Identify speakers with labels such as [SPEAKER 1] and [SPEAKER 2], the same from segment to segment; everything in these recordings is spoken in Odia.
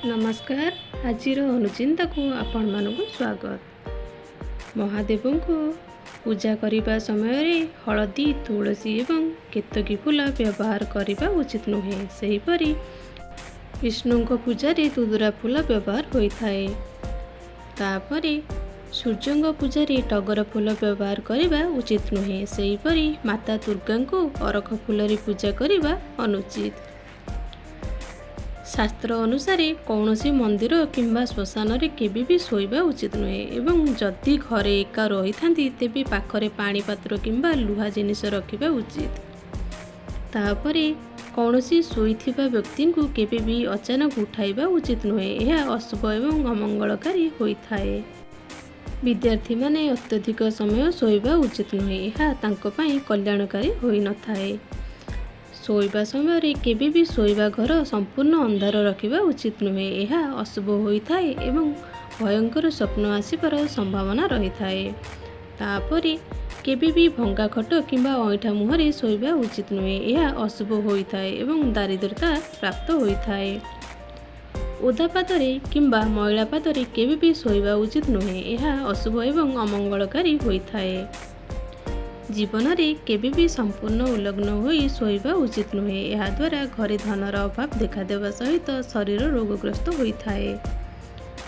[SPEAKER 1] ନମସ୍କାର, ଆଜିର ଅନୁଚିନ୍ତାକୁ ଆପଣମାନଙ୍କୁ ସ୍ୱାଗତ। ମହାଦେବଙ୍କୁ ପୂଜା କରିବା ସମୟରେ ହଳଦୀ, ତୁଳସୀ ଏବଂ କେତକୀ ଫୁଲ ବ୍ୟବହାର କରିବା ଉଚିତ ନୁହେଁ। ସେହିପରି ବିଷ୍ଣୁଙ୍କ ପୂଜାରେ ଦୁଦୁରା ଫୁଲ ବ୍ୟବହାର ହୋଇଥାଏ। ତାପରେ ସୂର୍ଯ୍ୟଙ୍କ ପୂଜାରେ ଟଗର ଫୁଲ ବ୍ୟବହାର କରିବା ଉଚିତ ନୁହେଁ। ସେହିପରି ମାତା ଦୁର୍ଗାଙ୍କୁ ଅରଖ ଫୁଲରେ ପୂଜା କରିବା ଅନୁଚିତ। ଶାସ୍ତ୍ର ଅନୁସାରେ କୌଣସି ମନ୍ଦିର କିମ୍ବା ଶ୍ମଶାନରେ କେବେ ବି ଶୋଇବା ଉଚିତ ନୁହେଁ, ଏବଂ ଯଦି ଘରେ ଏକା ରହିଥାନ୍ତି ତେବେ ପାଖରେ ପାଣି ପାତ୍ର କିମ୍ବା ଲୁହା ଜିନିଷ ରଖିବା ଉଚିତ। ତାପରେ କୌଣସି ଶୋଇଥିବା ବ୍ୟକ୍ତିଙ୍କୁ କେବେ ବି ଅଚାନକ ଉଠାଇବା ଉଚିତ ନୁହେଁ। ଏହା ଅଶୁଭ ଏବଂ ଅମଙ୍ଗଳକାରୀ ହୋଇଥାଏ। ବିଦ୍ୟାର୍ଥୀମାନେ ଅତ୍ୟଧିକ ସମୟ ଶୋଇବା ଉଚିତ ନୁହେଁ। ଏହା ତାଙ୍କ ପାଇଁ କଲ୍ୟାଣକାରୀ ହୋଇନଥାଏ। ଶୋଇବା ସମୟରେ କେବେ ବି ଶୋଇବା ଘର ସମ୍ପୂର୍ଣ୍ଣ ଅନ୍ଧାର ରଖିବା ଉଚିତ ନୁହେଁ। ଏହା ଅଶୁଭ ହୋଇଥାଏ ଏବଂ ଭୟଙ୍କର ସ୍ୱପ୍ନ ଆସିବାର ସମ୍ଭାବନା ରହିଥାଏ। ତାପରେ କେବେ ବି ଭଙ୍ଗା ଖଟ କିମ୍ବା ଅଇଁଠା ମୁହଁରେ ଶୋଇବା ଉଚିତ ନୁହେଁ। ଏହା ଅଶୁଭ ହୋଇଥାଏ ଏବଂ ଦାରିଦ୍ରତା ପ୍ରାପ୍ତ ହୋଇଥାଏ। ଓଦା ପାଦରେ କିମ୍ବା ମଇଳା ପାଦରେ କେବେ ବି ଶୋଇବା ଉଚିତ ନୁହେଁ। ଏହା ଅଶୁଭ ଏବଂ ଅମଙ୍ଗଳକାରୀ ହୋଇଥାଏ। ଜୀବନରେ କେବେ ବି ସମ୍ପୂର୍ଣ୍ଣ ଉଲଗ୍ନ ହୋଇ ଶୋଇବା ଉଚିତ ନୁହେଁ। ଏହାଦ୍ୱାରା ଘରେ ଧନର ଅଭାବ ଦେଖାଦେବା ସହିତ ଶରୀର ରୋଗଗ୍ରସ୍ତ ହୋଇଥାଏ।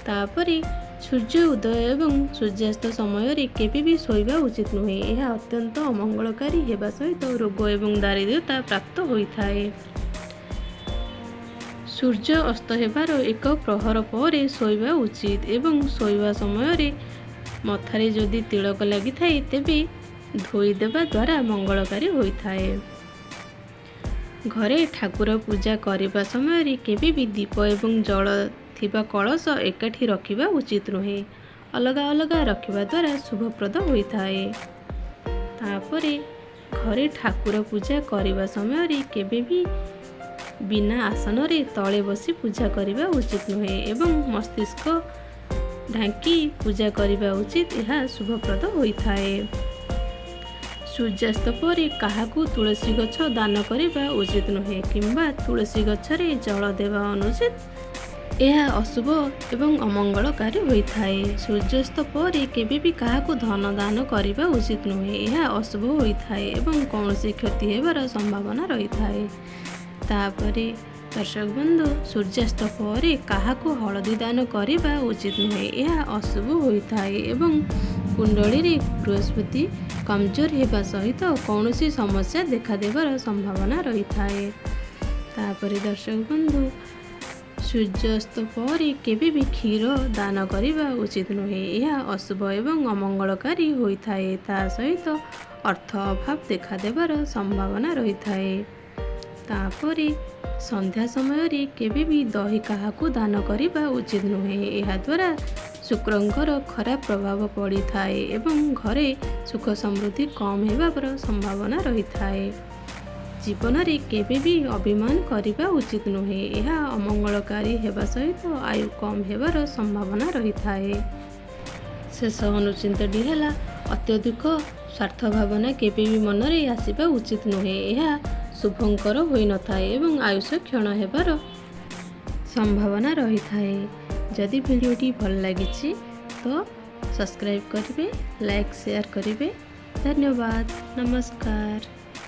[SPEAKER 1] ତାପରେ ସୂର୍ଯ୍ୟ ଉଦୟ ଏବଂ ସୂର୍ଯ୍ୟାସ୍ତ ସମୟରେ କେବେ ବି ଶୋଇବା ଉଚିତ ନୁହେଁ। ଏହା ଅତ୍ୟନ୍ତ ଅମଙ୍ଗଳକାରୀ ହେବା ସହିତ ରୋଗ ଏବଂ ଦାରିଦ୍ର୍ୟତା ପ୍ରାପ୍ତ ହୋଇଥାଏ। ସୂର୍ଯ୍ୟ ଅସ୍ତ ହେବାର ଏକ ପ୍ରହର ପରେ ଶୋଇବା ଉଚିତ, ଏବଂ ଶୋଇବା ସମୟରେ ମଥାରେ ଯଦି ତିଳକ ଲାଗିଥାଏ ତେବେ ଧୋଇଦେବା ଦ୍ୱାରା ମଙ୍ଗଳକାରୀ ହୋଇଥାଏ। ଘରେ ଠାକୁର ପୂଜା କରିବା ସମୟରେ କେବେ ବି ଦୀପ ଏବଂ ଜଳ ଥିବା କଳସ ଏକାଠି ରଖିବା ଉଚିତ ନୁହେଁ। ଅଲଗା ଅଲଗା ରଖିବା ଦ୍ୱାରା ଶୁଭପ୍ରଦ ହୋଇଥାଏ। ତାପରେ ଘରେ ଠାକୁର ପୂଜା କରିବା ସମୟରେ କେବେ ବି ବିନା ଆସନରେ ତଳେ ବସି ପୂଜା କରିବା ଉଚିତ ନୁହେଁ, ଏବଂ ମସ୍ତିଷ୍କ ଢାଙ୍କି ପୂଜା କରିବା ଉଚିତ। ଏହା ଶୁଭପ୍ରଦ ହୋଇଥାଏ। ସୂର୍ଯ୍ୟାସ୍ତ ପରେ କାହାକୁ ତୁଳସୀ ଗଛ ଦାନ କରିବା ଉଚିତ ନୁହେଁ କିମ୍ବା ତୁଳସୀ ଗଛରେ ଜଳ ଦେବା ଅନୁଚିତ। ଏହା ଅଶୁଭ ଏବଂ ଅମଙ୍ଗଳକାରୀ ହୋଇଥାଏ। ସୂର୍ଯ୍ୟାସ୍ତ ପରେ କେବେ ବି କାହାକୁ ଧନ ଦାନ କରିବା ଉଚିତ ନୁହେଁ। ଏହା ଅଶୁଭ ହୋଇଥାଏ ଏବଂ କୌଣସି କ୍ଷତି ହେବାର ସମ୍ଭାବନା ରହିଥାଏ। ତାପରେ ଦର୍ଶକ ବନ୍ଧୁ, ସୂର୍ଯ୍ୟାସ୍ତ ପରେ କାହାକୁ ହଳଦୀ ଦାନ କରିବା ଉଚିତ ନୁହେଁ। ଏହା ଅଶୁଭ ହୋଇଥାଏ ଏବଂ କୁଣ୍ଡଳୀରେ ବୃହସ୍ପତି କମଜୋର ହେବା ସହିତ କୌଣସି ସମସ୍ୟା ଦେଖାଦେବାର ସମ୍ଭାବନା ରହିଥାଏ। ତାପରେ ଦର୍ଶକ ବନ୍ଧୁ, ସୂର୍ଯ୍ୟାସ୍ତ ପରେ କେବେ ବି କ୍ଷୀର ଦାନ କରିବା ଉଚିତ ନୁହେଁ। ଏହା ଅଶୁଭ ଏବଂ ଅମଙ୍ଗଳକାରୀ ହୋଇଥାଏ। ତା ସହିତ ଅର୍ଥ ଅଭାବ ଦେଖାଦେବାର ସମ୍ଭାବନା ରହିଥାଏ। ତାପରେ ସନ୍ଧ୍ୟା ସମୟରେ କେବେ ବି ଦହି କାହାକୁ ଦାନ କରିବା ଉଚିତ ନୁହେଁ। ଏହାଦ୍ୱାରା ଶୁକ୍ରଙ୍କର ଖରାପ ପ୍ରଭାବ ପଡ଼ିଥାଏ ଏବଂ ଘରେ ସୁଖ ସମୃଦ୍ଧି କମ୍ ହେବାର ସମ୍ଭାବନା ରହିଥାଏ। ଜୀବନରେ କେବେ ବି ଅଭିମାନ କରିବା ଉଚିତ ନୁହେଁ। ଏହା ଅମଙ୍ଗଳକାରୀ ହେବା ସହିତ ଆୟୁ କମ୍ ହେବାର ସମ୍ଭାବନା ରହିଥାଏ। ଶେଷ ଅନୁଚିନ୍ତାଟି ହେଲା, ଅତ୍ୟଧିକ ସ୍ୱାର୍ଥ ଭାବନା କେବେ ବି ମନରେ ଆସିବା ଉଚିତ ନୁହେଁ। ଏହା ଶୁଭଙ୍କର ହୋଇନଥାଏ ଏବଂ ଆୟୁଷ କ୍ଷଣ ହେବାର ସମ୍ଭାବନା ରହିଥାଏ। ଯଦି ଭିଡ଼ିଓଟି ଭଲ ଲାଗିଛି ତ ସବସ୍କ୍ରାଇବ୍ କରିବେ, ଲାଇକ୍, ସେୟାର କରିବେ। ଧନ୍ୟବାଦ, ନମସ୍କାର।